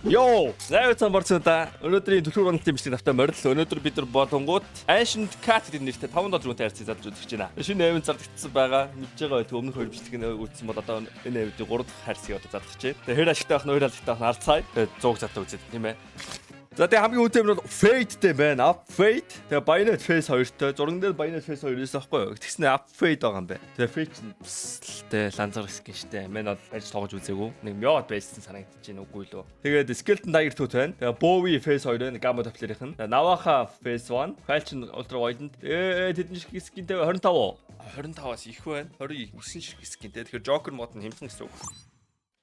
Йоо, зайвцсан борцсон да. Өнөөдрийн түлхүүр уналтын бичлэг тавтай морил. Өнөөдөр бид нар болонгууд Ancient Cat гэдэг нэртэй 5 доллар үнэтэй хайрцаг задлж үзэж байна. Шинэ event зарлагдсан байгаа. Мэдж байгаа байтугай өмнөх хоёр бичлэг нь үзсэн бол одоо энэ event-ийн 3 дахь хайрцгийг одоо задлах чинь. Тэгээ хэр ашигтай байх нь хоёр ашигтай байх нь арцгаая. Тэгээ 100 задлаа үзээд, тийм ээ. За, тэгээ хамгийн үнэтэй юм бол Fade-тэй байна. Up Fade. Тэгээ Bayonet Phase 2-той. Зурган дээр Bayonet Phase 2 байсан байхгүй юу? Тэгснэ Up Fade байгаа юм байна. Тэгээ Fade чинь тэ ланзар skin штэ. Мэн бол барьж тоглож үзээгүй. Нэг мёд байсан санагдаж байна, үгүй лөө. Тэгээд Skeleton Dagger 2 байна. Тэгээ Bowie Phase 2 байна. Gamma Doppler-ийнх нь. Navaja Phase 1. Falchion Ultra Violent. Тэдэн шиг skin-тэй 25. 25-аас их байна. 29 шиг skin-тэй. Тэгэхээр Joker mod нь хямдхан гэсэн үг.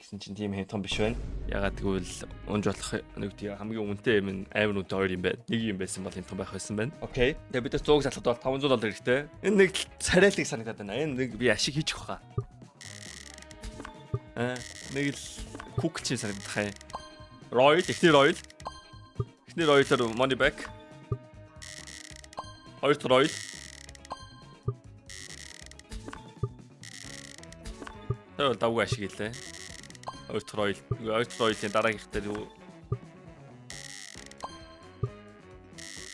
Гэсэн чинь тийм хямдхан биш байна. Ягаад гэвэл унж болох нэг тийм хамгийн үнэтэй юм нь амар үнэтэй хоёр юм байна. Нэг юм байсан бол хямдхан байх байсан байна. Okay. Тэгээ бид нар 100 залхад бол 500 доллар хэрэгтэй. Энэ нэг царайлаг санагдаад байна. Энэ нэг би ашиг хийчих واخа. Аа, нэг л cook чинь санагдах юм. Royal, эхний Royal. Эхний Royal-аар money back. Хоёр дахь Royal. Тэр бол давгүй ашиг хийлээ. Хоёр дахь Royal, хоёр дахь Royal-ийн дараагийнх дээр юу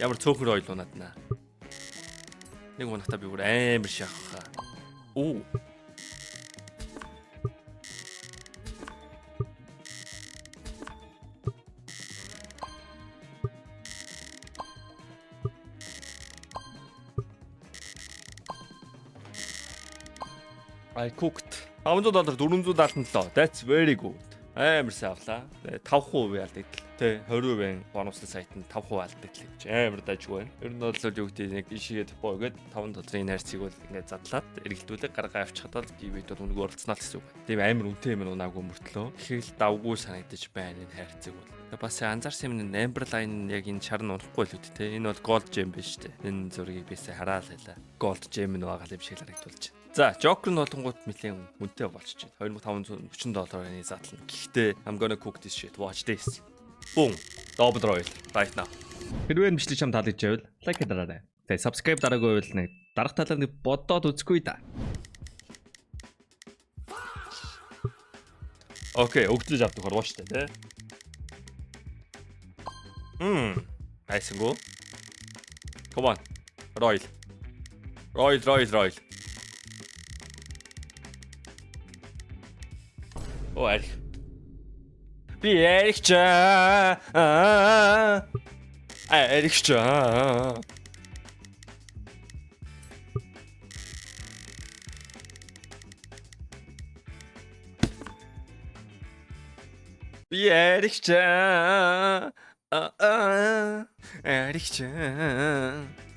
ямар цөөхөн Royal унаад наа. Нэг унахтаа би бүр амар шахах хаа. Оо. I cooked. 500 доллар 477. That's very good. Амар сайн авлаа. Тэгээ 5% алдагдал. Тэ 20% бонусны сайтанд 5% алдагдал гэж амар дажгүй байна. Ер нь бол юу гэдэг нэг ишигээ депо гээд 5 долларын хайрцгийг бол ингээд задлаад эргэлдүүлэг гаргаа авчихад бол giveaway бол үнэгүй оролцсноо л гэсэн үг. Тийм амар үнэтэй юм унаагүй мөртлөө их л давгүй санагдаж байна энэ хайрцаг бол. Тэгээ бас анзаарсан юм нь Amber Line яг энэ шар нь унахгүй л үү те. Энэ бол Gold Gem биш те. Энэ зургийг би сая хараал байлаа. Gold Gem нь байгаа юм шиг л харагдуулж байна. За, Joker нь болонгууд нэлээд үнэтэй болчихж байна. 2540 долларын задлана. Гэхдээ I'm gonna cook this shit. Watch this. Boom. Double royal right now. Хэрвээ энэ бичлэг чам таалагдж байвал like дараарай. Тэгээ subscribe дараагүй байвал нэг дарах талаар нэг бодоод үзгүй да. Okay, өгдлөж авдаг хорвоо штэ, тий. Мм. Айсангүй. Come on. Royal. Royal, Royal, Royal. Оо, арих. Би арихч. Аа. Арихч. Би арихч. Аа. Арихч.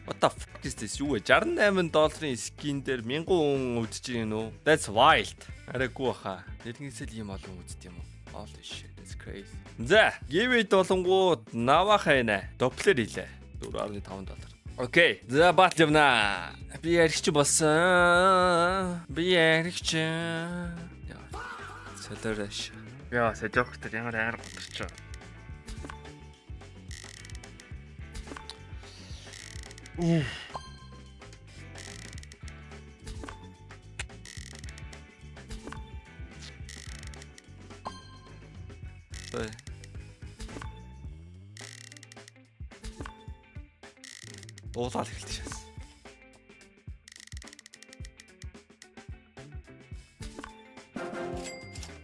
What the fuck is this? Юу вэ? 68 долларын skin дээр 1000 хүн үдэж байгаа юм уу? That's wild. Арайгүй баха. Нэлгэнсэл ийм олон үздэг юм уу? Holy shit, that's crazy. За, giveaway болонгууд Navaja нэ. Doppler хийлээ. 4.5 доллар. Okay. За, бат явна. Би аригч болсон. Би аригч. Яа. Солиораш. Яа, сажохтой ямар амар готорчоо. Уф. Ой. Уулаад эхэлж шээс.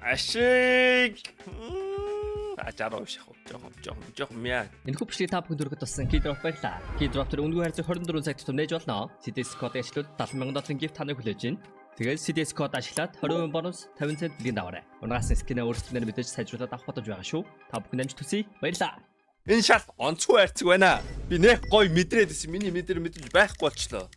Ашиг. А, 60% шахав. Жохон жохон жохон мяа. Энэхүү бичлэгийг та бүхэнд хүргэх туссан Keydrop баярлаа. Keydrop дээр үнэгүй хайрцаг 24 цаг тутам нээж болно. CDS код ашиглавал 70 мянган долларын gift таныг хүлээж байна. Тэгээд CDS код ашиглаад 20% бонус 50 цент бэлгийн даваарай. Унгаас skin ээ өөрсдөө мэдээж сайжруулаад авах бодож байгаа шүү. Та бүхэн амжилт хүсье. Баярлалаа. Энэ шал онцгой хайрцаг байна. Би нэх гой мэдрээд исэн. Миний мэдэр мэдрэмж байхгүй болчлоо.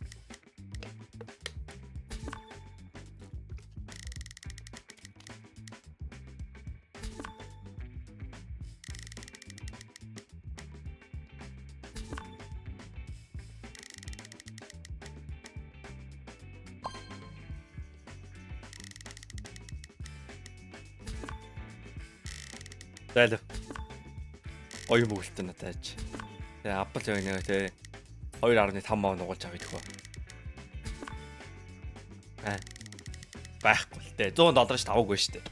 Зайлв. Гоё мөглөлтөө надад айж. Тэгээ Apple яг нэг тэ 2.5 мав нугалж авах идэх үү. Аа. Байхгүй л дээ. 100 доллар ш таваагүй шүү дээ.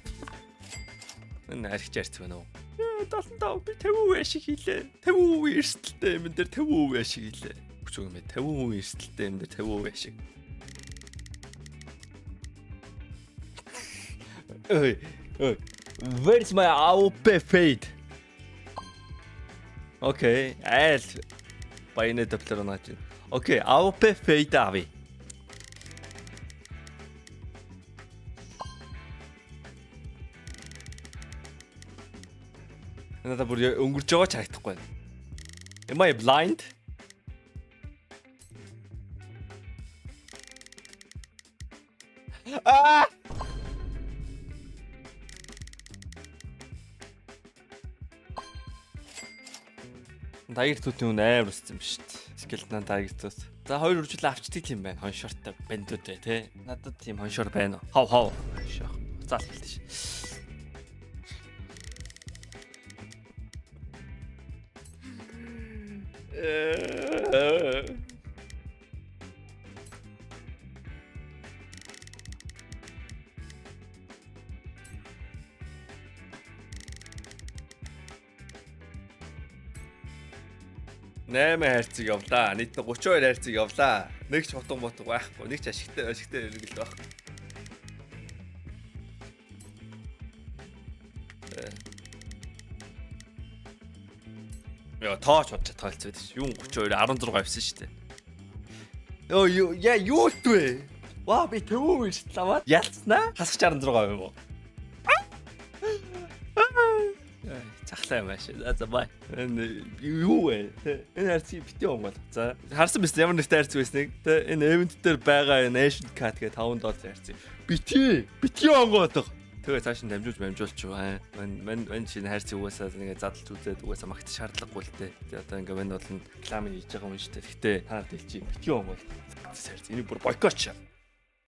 Энэ архич ярьц байна уу? 75, би 50% ашиг хийлээ. 50% эрсдэлтэй юм дээр 50% ашиг хийлээ. Хүч үг юм бэ? 50% эрсдэлтэй юм дээр 50% ашиг. Ой, ой. Where's my AWP fade? Okay, айл баяны дэвлэр унаад байна. Okay, AWP fade авъя. Надад бүр өнгөрч байгаа ч харагдахгүй байна. Am I blind? Аа! Tiger Tooth ийн үн амар өссөн юм шүү дээ. Skeleton Tiger Tooth. За, хоёр үржил авчдаг юм байна. Хоншортой бандууд бай тээ. Надад тийм хоншор байна уу? Хав хав. Хоншоо. Заал хэлдэг ш. Найман хайрцаг явлаа. Нийт нь 32 хайрцаг явлаа. Нэг ч хутга мотго байхгүй. Нэг ч ашигтай хэрэгэл байхгүй. Яа, тооч бодож тоолцоод ш. Юун 32 16 авсан шүү дээ. Йоо юу яа, юу л вэ? Ваа, би 50% эрсдэл аваад ялцнаа. Хасах 66 юм уу? Захлаа юм ааш. За, бай. Энэ юу вэ? Энэ хайрцаг бити онгол. За, харсан биз, ямар нэгтэй хайрцаг байсныг. Тэ, энэ event дээр байгаа энэ Ancient Cat гэх 5 доллар хайрцаг. Бити онгоолго. Тэгээ цааш нь дамжуулж дамжуулч бай. Ман ман ман чинь хайрцаг угаасаа нэг задлж үзээд угаасаа магтах шаардлагагүй л дээ. Тэгээ одоо ингээ мань бол реклам хийж байгаа юм шүү дээ. Гэхдээ та нарт хэлчихье. Бити онгоол. Хайрцаг. Энийг бүр бойкотч.